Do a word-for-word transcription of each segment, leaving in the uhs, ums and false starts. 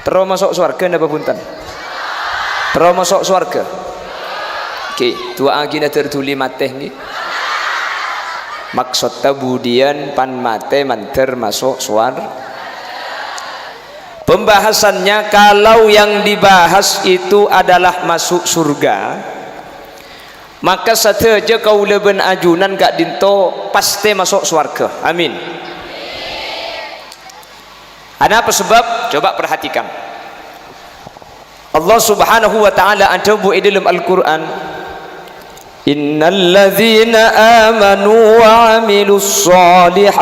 Terro maso' sowarga napa bhunten? Terro maso' sowarga. Oke, du'aaghi nadhâr dhuli matè, ngghi. Maksodda budiyân pan matè mandhâr maso' sowar-, Pembahasannya, kalau yang dibahas itu adalah masuk surga, maka sadhâjâ kaulâ bân ajunan ka'dinto pastè maso' sowarga. Amin. Anapa sebab? Coba perhatikan. Allah Subhanahu wa Ta'ala adhâbu è dâlem Al-Qur'an, "Innal ladzina amanu wa 'amilus shalihat,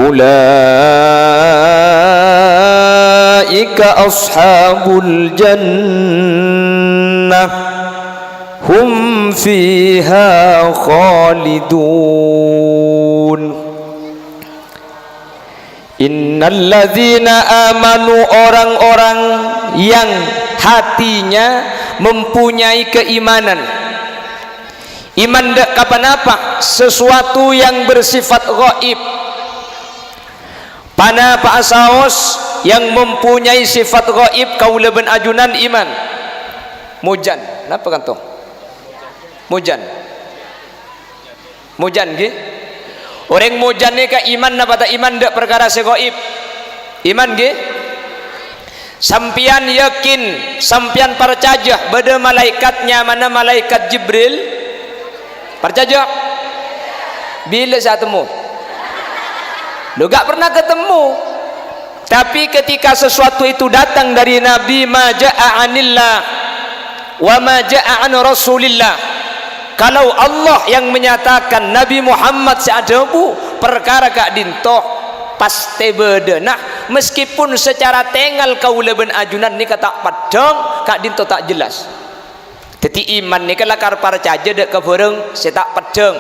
ulaika ashabul jannah, hum fiha khalidun." "Innal ladzina amanu," orang-orang yang hatinya mempunyai keimanan. Iman dâ' ka ponapa? Sesuatu yang bersifat gaib. Ponapa'a saos yang mempunyai sifat gaib, kaulâ bân ajunan iman. Mojan. Napa ka'dinto? Mojan. Mojan, ngghi? Orèng mojan nèka iman napa ta' iman dâ' parkara sè gaib? Iman, ngghi? Sampèyan yakin, sampèyan parcajâ bâdâ malaèkat nyamana Malaèkat Jibril? Parcajâ? Bilâ sè atemmo? Lo, ga' pernah ketemu. Tapi ketika sesuatu itu datang dari Nabi, "Ma ja'a anillah wa ma ja'a an Rasulillah." Kalau Allah yang menyatakan, Nabi Muhammad sè adhâbu parkara ka'dinto, pastè bâdâna, meskipun secara tèngal kaulâ bân ajunan nèka ta' peddhâng, ka'dinto ta' jelas. Dhâddhi, iman nèka lakar parcajâ dâ' ka bhârâng sè ta' peddhâng.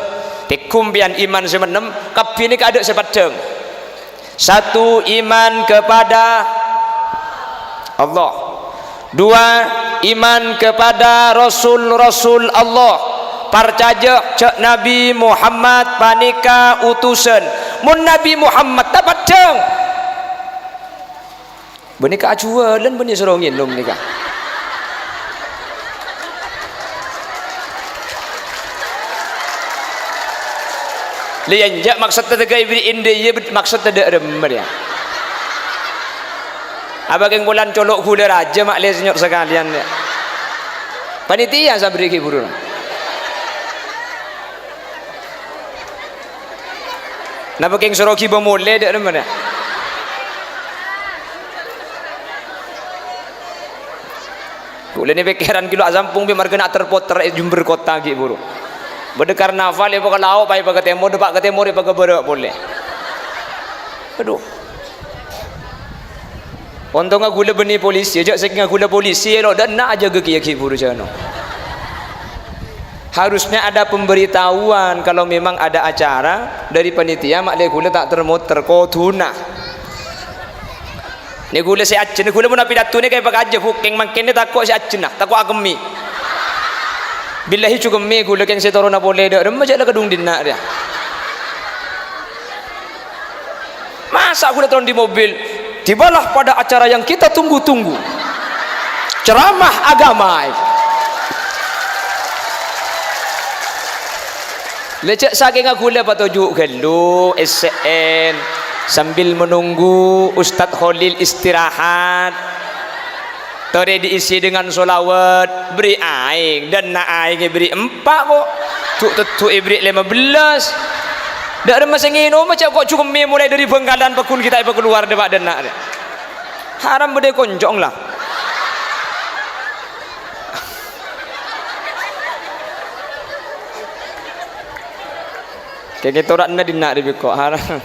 Tèghung pèyan iman sè mennèm, kabbhi nèka adâ' sè peddhâng. Satu, iman kepada Allah. Dua, iman kepada rasul-rasul Allah. Parcajâ jhâ' Nabi Muhammad panèka utusan. Mon Nabi Muhammad ta' peddhâng. Bânnè ka ajuwâlân bânnè soro ngènom nèka. Lè, enjâ', maksodda tèghâ èbèrri' èndâ iyâ, bet-, maksodda dâ' remma rèya. Apa kèng polana colo' ghulâ rajâ, ma' lè sènyok sakalèyan, yâ. Panitia sè aberri' ghi' buru. Napa kèng soro ghibâ molè dâ' remma, yâ? Ghulâ nè pèkkèran ghi' lo' asampung bi' marghâna ter-poter è Jember Kota ghi' buru. Bâdâ karnaval èpakalao', pa èpakatèmor, dâpa' ka tèmor èpakabârâ' polè. Adhu. Ontongnga ghulâ bânnè polisi, jhâ' sakènga ghulâ polisi, lo' dâ' enna' ajâgâ kèya ghi' buru jhâno. Harusnya ada pemberitahuan kalau memang ada acara dari panitia, ma' lè ghulâ ta' ter-moter, kodhuna. Nè ghulâ sè ajân, ghulâ mon apidato nèka èpakajâ, Bu, kèng mangkèn tako' sè ajân, tako' akemmè. Billahi cokemmè ghulâ kèng sè toronna polè dâ' remma jhâ' la kadhung dinna' rèya. Masa' ghulâ toron di mobil, tibalah pada acara yang kita tunggu-tunggu. Ceramah agama. Lè jhâ' sakènga ghulâ patoju' ghâllu, essè'èn, sambil menunggu Ustadz Kholil istirahat. Torè diisi dengan sholawat, bherri' aèng, dâ' enna' aèng èbherri' empa' ko'. Dhu'-teddhu' èbherri' lèma bellâs. Dâ' remma sè ngènoma, jhâ' ko' cokemmè molaè dâri Bhângkalan pagghun ghi' ta' èpakalowar dâpa' dâ' enna' rè. Haram bâdâ è konco' la. Kèng ètora'na dinna' rè bi' ko' haram.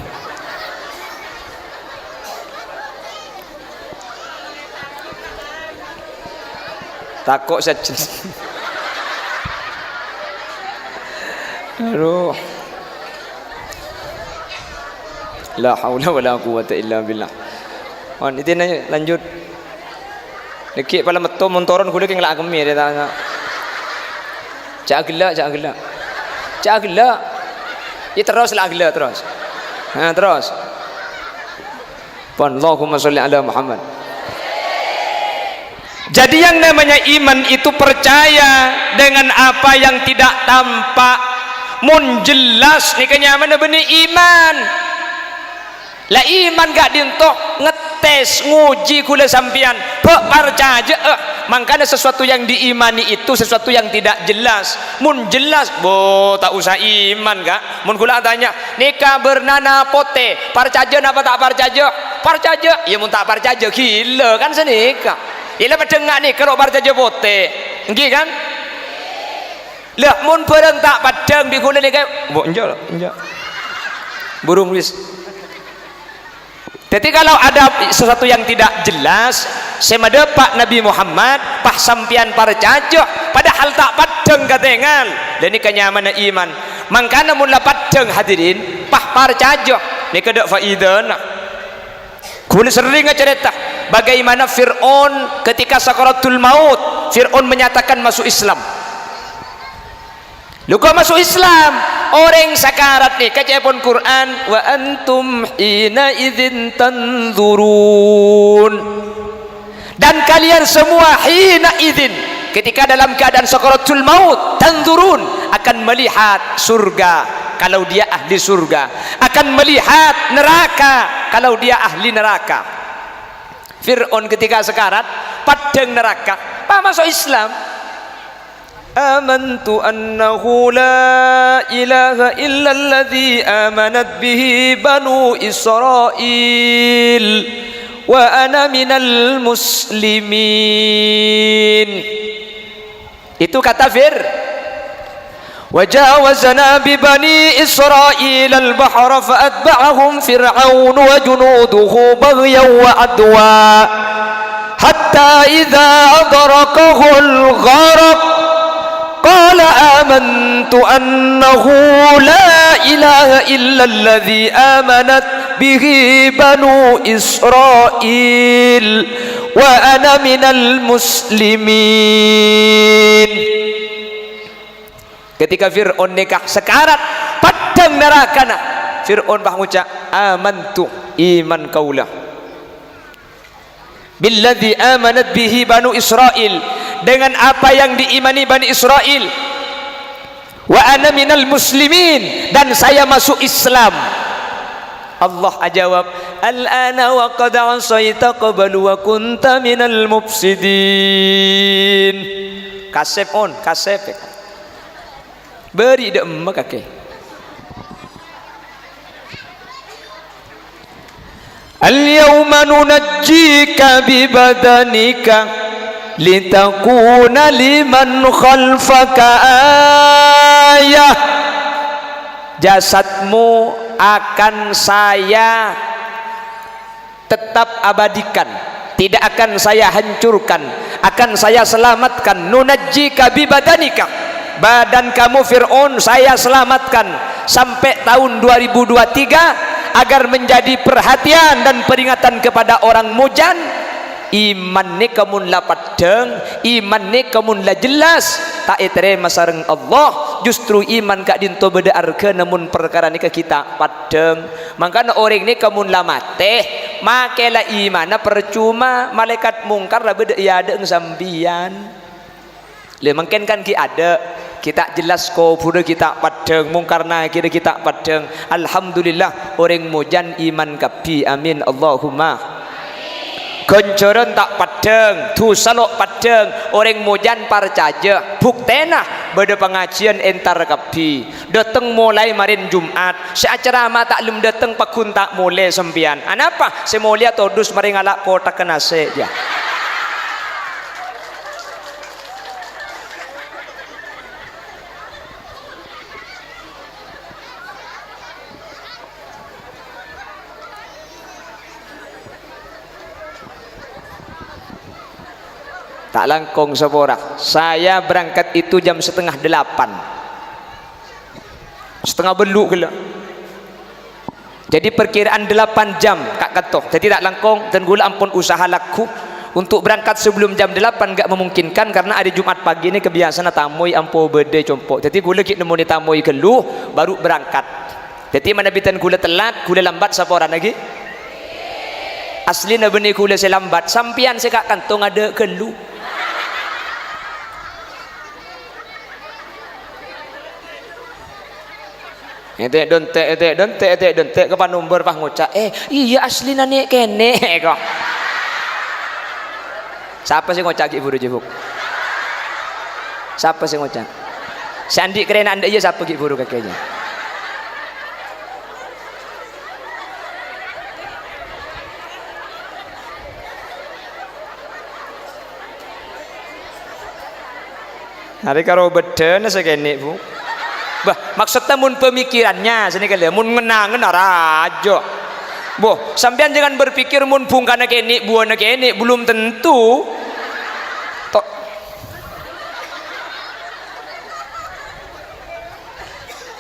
Tako' sajân. Adhu. La haula wala quwwata illa billah. On, itèna lanjut. Nèkè' pala metto mon toron ghulâ kèng la akemmè rè ta. Jhâ' ghellâ', jhâ' ghellâ'. Jhâ' ghellâ'. Iyâ terros la ghellâ' terros. Ha, terros. Pon, Allahumma sholli ala Muhammad. Jadi, yang namanya iman itu percaya dengan apa yang tidak tampak. Mon jelas, nèka nyamana bânnè iman. La iman ka'dinto ngetes, nguji kaulâ sampèyan. Bâ' parcajâ'â. Mangkana sesuatu yang diimani itu sesuatu yang tidak jelas. Mon jelas, bo, ta' osa iman, Ka'. Mon kaulâ atanya, "Nèka bârnana potè, parcajâ napa ta' parcajâ?" "Parcajâ." Iyâ, mon ta' parcajâ, ghilâ, kan sanèka. Iyâ, la paddhâng nga' nèka ro' parcajâ potè. Èngghi, kan? Lah, mon bârâng ta' paddhâng bi' kaulâ nèka, bo, enjâ', enjâ'. Burung wis. Jadi, kalau ada sesuatu yang tidak jelas, sè madâpa' Nabi Muhammad, pas sampèyan parcajâ, padahal ta' paddhâng katèngal. Lah, nèka nyamana iman. Mangkana mon la paddhâng, hadirin, pas parcajâ, nèka dâ' faidana. Kaulâ serrèng acarèta bagaimana Fir'aun ketika sakaratul maut, Fir'aun menyatakan masuk Islam. Lho, kok masuk Islam? Orèng sakarat nèka ca'èpon Qur'an, "Wa antum hina idzin tanzurun." Dan kalian semua hina idzin, ketika dalam keadaan sakaratul maut, tanzurun, akan melihat surga kalau dia ahli surga, akan melihat neraka kalau dia ahli neraka. Fir'aun ketika sekarat, paddhâng neraka, pas masuk Islam. "Amantu annahu la ilaha illalladzi amanat bihi banu Israil, wa ana minal muslimin." Itu kata Fir-, "Wa jawazna bi bani Israilal bahra fa atba'ahum Fir'aunu wa junuduhu baghyan wa adwa. Hatta idza adrakahu al-gharaq, qala amantu annahu la ilaha illalladzi amanat bihi banu Israil, wa ana minal muslimin." Ketika Fir'aun nèka sekarat, paddhâng narakana, Fir'aun pas ngoca', "Amantu, iman kaulâ. Billadzi amanat bihi banu Israil, dengan apa yang diimani Bani Israil. Wa ana minal muslimin, dan saya masuk Islam." Allah ajawab, "Al-ana wa qad asaita qablu wa kunta minal mufsidin." Kasep, On, kasep. Bâri' dâ' emma kakè. "Al-yauma nunajjika bi badanika litakuna liman khalfaka ayah." Jasadmu akan saya tetap abadikan, tidak akan saya hancurkan, akan saya selamatkan. "Nunajjika bi badanika." Badan kamu, Fir'aun, saya selamatkan sampai tahun dua ribu dua tiga, agar menjadi perhatian dan peringatan kepada orang Mojane. Iman nèka mon la paddhâng, iman nèka mon la jelas, ta' ètarèma sareng Allah, justru iman ka'dinto bâdâ arghâna mon parkara nèka ghi' ta' paddhâng. Mangkana orèng nèka mon la matè, makè la imanna parcoma, malaèkat Mungkar la bâdâ è adâ'na sampèyan. Lè, mangkèn kan ghi' adâ', ghi' ta' jelas kobhurrâ ghi' ta' paddhâng, Mungkar Nakirrâ ghi' ta' paddhâng. Alhamdulillah, orèng Mojane iman kabbhi. Amin, Allahumma. Ghânjhârân ta' paddhâng, dhusa lo' paddhâng, orèng Mojane parcajâ. Buktèna, bâdâ pangajiân entar kabbhi. Dâteng molaè marèn Jum'at, sè acarama ta' lem dâteng pagghun ta' molè sampèyan. Anapa? Sè molèya todus marè ngala' kothakka nasè', yâ. Ta' langkong sapora. Saya berangkat itu jam setengah delapan. Setengah bellu' ghellâ'. Jadi, perkiraan delapan jam, ka' ka'dinto. Jadi, ta' langkong, dân ghulâ ampon usaha lagghu untuk berangkat sebelum jam delapan, nggak memungkinkan karena hari Jumat pagi ini kebiasaanna tamoy ampo bâdâ è compo'. Jadi, ghulâ ghi' nemmonè tamoy ghâllu, baru berangkat. Jadi, manabi dân ghulâ tellat, ghulâ lambat saporana ghi'. Aslina bânnè ghulâ sè lambat, sampèyan sè ka' kanto ngadâ' ghâllu. Ètè' dântè', ètè' dântè', ètè' dântè', ka panombor pas ngoca', "Eh, iyâ aslina nè' kènè'," ko. Sapa sè ngoca' ghi' buru jibuk? Sapa sè ngoca'? Sè andi' karèna anda' iyâ sapa ghi' buru kakènya? Arè karo bâddhâna sè kènè', Bu. Bâh, maksodda mon pemikirannya, sènè kèlè, mon ngen-angen arajâ. Bo, sampèyan jangan berpikir mon bhungkana kènè', buwâna kènè', belum tentu. To-,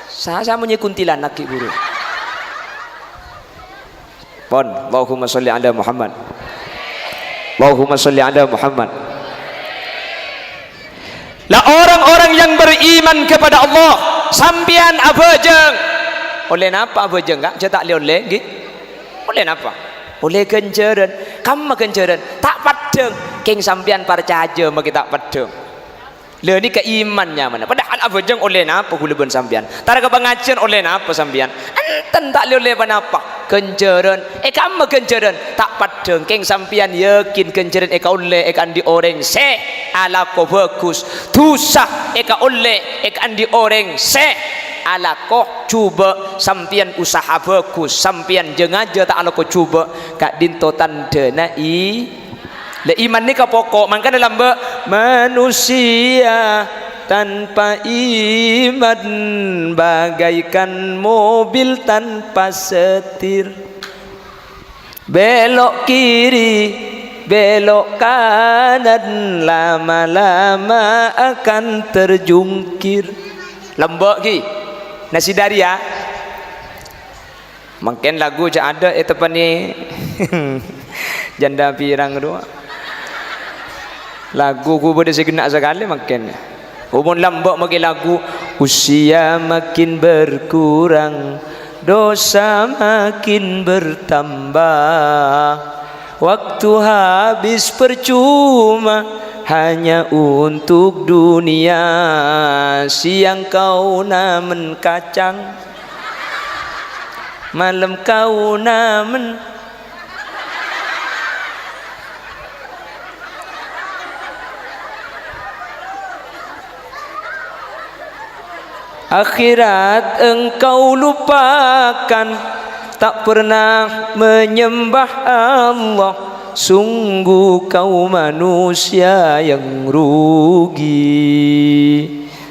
sa-, sa monyè kuntilanak ghi' buru. Pon, Allahumma sholli ala Muhammad. Allahumma sholli ala Muhammad. Lah, orang-orang yang beriman kepada Allah, sampèyan abhâjâng. Ollè napa abhâjâng, Ka'? Jhâ' ta' lè-ollè, ghi? Ollè napa? Ollè ghânjhârân. Kamma ghânjhârân? Ta' peddhâng. Kèng sampèyan parcajâ makè ta' peddhâng. Lha, nèka iman nyamana. Padahal abhâjâng ollè napa ghulâ bân sampèyan? Tara ka pangajiyân ollè napa sampèyan? Enten ta' lè-ollè pa-napa. Ghânjhârân, è kamma ghânjhârân? Ta' peddhâng, kèng sampèyan yakin ghânjhârân èkaollè èkaandi' orèng sè alako bhâghus, dhusa èkaollè èkaandi' orèng sè alako jhubâ'. Sampèyan usaha bhâghus, sampèyan jâ-ngajâ ta' alako jhubâ', ka'dinto tandhâna i-, Lha, iman nèka poko', mangkana lambâ', "Manusia tanpa iman bagaikan mobil tanpa setir. Belok kiri, belok kanan, lama-lama akan terjungkir." Lambâ' ghi. Nasidari, ya. Mangkèn lagu jhâ' adâ' èteppanè jhândhâ pirang rowa. Lagu ghu bâdâ sè ghenna' sakalè mangkèn. Omor lambâ' makè lagu, "Usia makin berkurang, dosa makin bertambah. Waktu habis percuma, hanya untuk dunia. Siang kau namen kacang." Malem kau namen. Akhirat engkau lupakan, tak pernah menyembah Allah. Sungguh kau manusia yang rugi.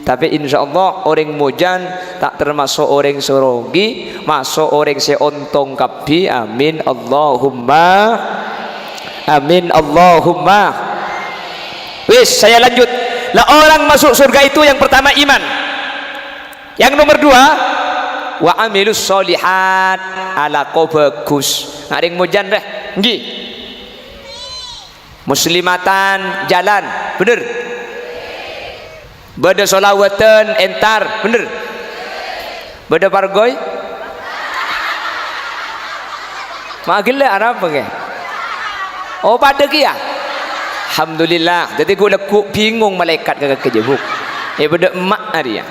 Tapè insyaallah orèng mojân ta' tamaso' orèng sè rogi, maso' orèng sè ontong kabbhi. Amin, Allahumma amin, Allahumma. Wis, saya lanjut. Lah, orang masuk surga itu yang pertama iman. Yang nomor dua, wa amilus sholihat, alako bhâghus. Nah, rèng mojân rè, ngghi. Muslimatan jalan, bhender? Bâdâ sholawatan entar, bhender? Bâdâ parghoy? Ma' ghellâ' arapa kè? Oh, padâ kèya? Alhamdulillah. Dhâddhi ghu-, lagghu' bingung malaèkat ka kakè jhâ', Bu. È, bâdâ emma' arèya.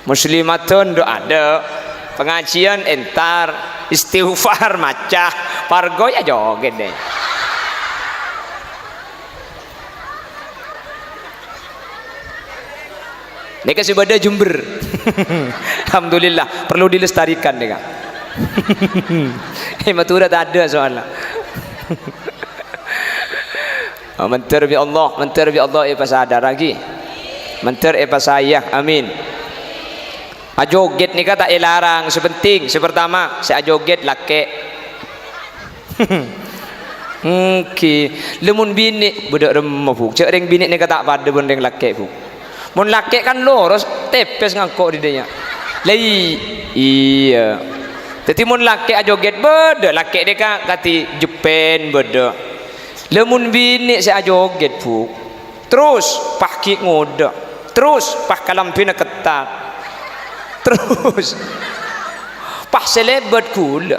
Muslimatun do adâ', pangajiyân entar, istighfar maca, parghoy ajhoghet dè. Nèka sè bâdâ Jember. Alhamdulillah, perlu dilestarikan nèka. È Madhurâ tadâ' soalnya. Oh, mandhâr bi' Allah, mandhâr bi' Allah èpasadarraghi. Mandhâr èpasayâ. Amin. Ajhoghet nèka ta' èlarang, sè penting, sè pertama, sè ajhoghet lakè'. Èngghi, lè mon binè', bâdâ remma, Bu. Jhâ' rèng binè' nèka ta' padâ bân rèng lakè', Bu. Mon lakè' kan loros, tèpès ngangko' dhi dâjâ. Lha i-, iyâ. Dhâddhi mon lakè' ajhoghet bâdâ, lakè' nèka kadhi jeppen bâdâ. Lha mon binè' sè ajhoghet, Bu. Terros, pas ghi' ngodâ. Terros, pas kalambhina ketat. Terros, pas sè lèbât ghulâ.